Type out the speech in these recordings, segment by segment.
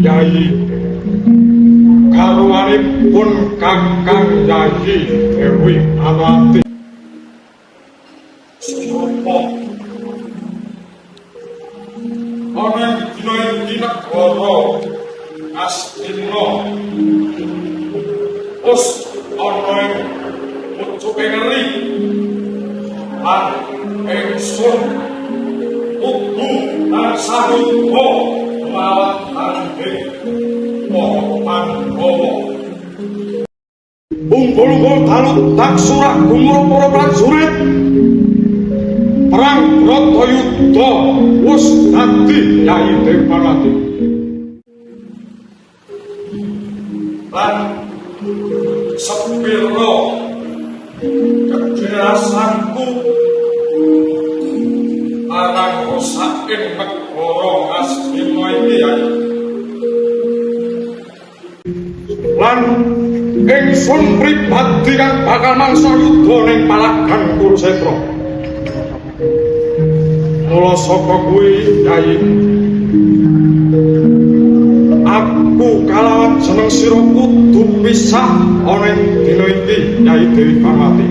Yai, garwanipun Kakang Yayi Dewi Anwati. Sapa ana ing dina iki negara Astina wis ana ing pucuke ngeri lan ingsun kudu tansah uga mlawan tandhing para Pandhawa. Unggul-unggul dalu taksura gumuruh para prajurit. Perang Bratayuda wis dadi Yayi Dewi Banowati. Lan sepira kedirasanku marang rusaking negara Astina iki Yayi. Lan ingsun pribadi kang bakal mangsa yuda ning palagan Kurusetra. Mula saka kuwi Yayi, aku kalawan jeneng sira kudu pisah ana ing dina iki Yayi Dewi Banowati.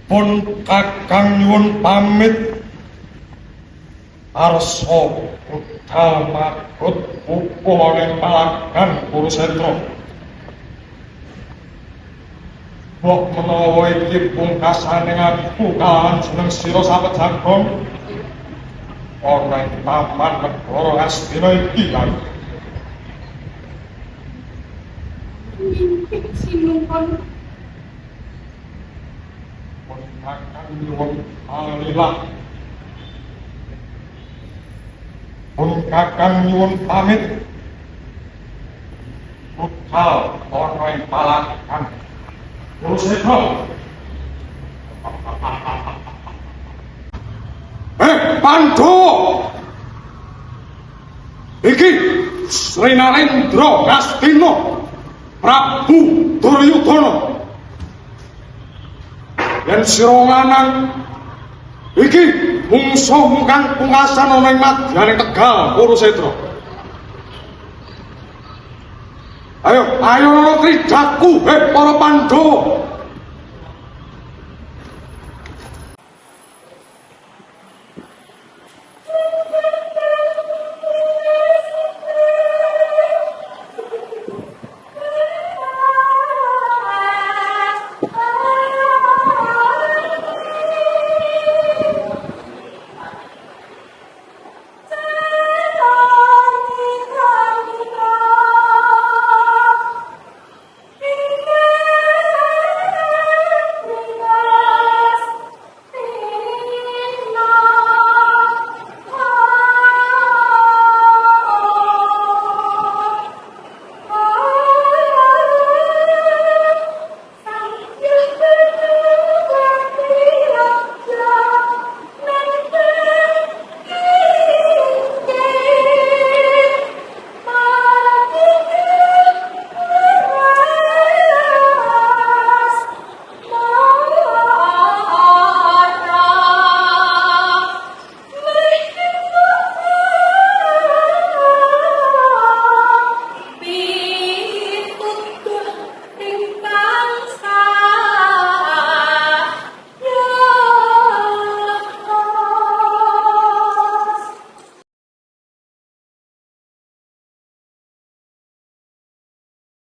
Pun Kakang nyuwun pamit arsa budal magut pupuh ning palagan Kurusetra. Mbok menawa iki pungkasane aku kalawan jeneng sira sapejagon ana ing taman negara Astina iki Yayi. Sinuwun. Kakang nyuwun palilah. Pun kakang nyuwun pamit. Budal ana ing palakan. Kurusetra. Pandhawa! Iki Sri Narendra Ngastina Prabu Duryudana. Yen sira lanang iki mungsuhmu kang pungkasan ana ing madyaning Tegal Kurusetra. Ayo, ayo ana kridaku, para Pandhawa.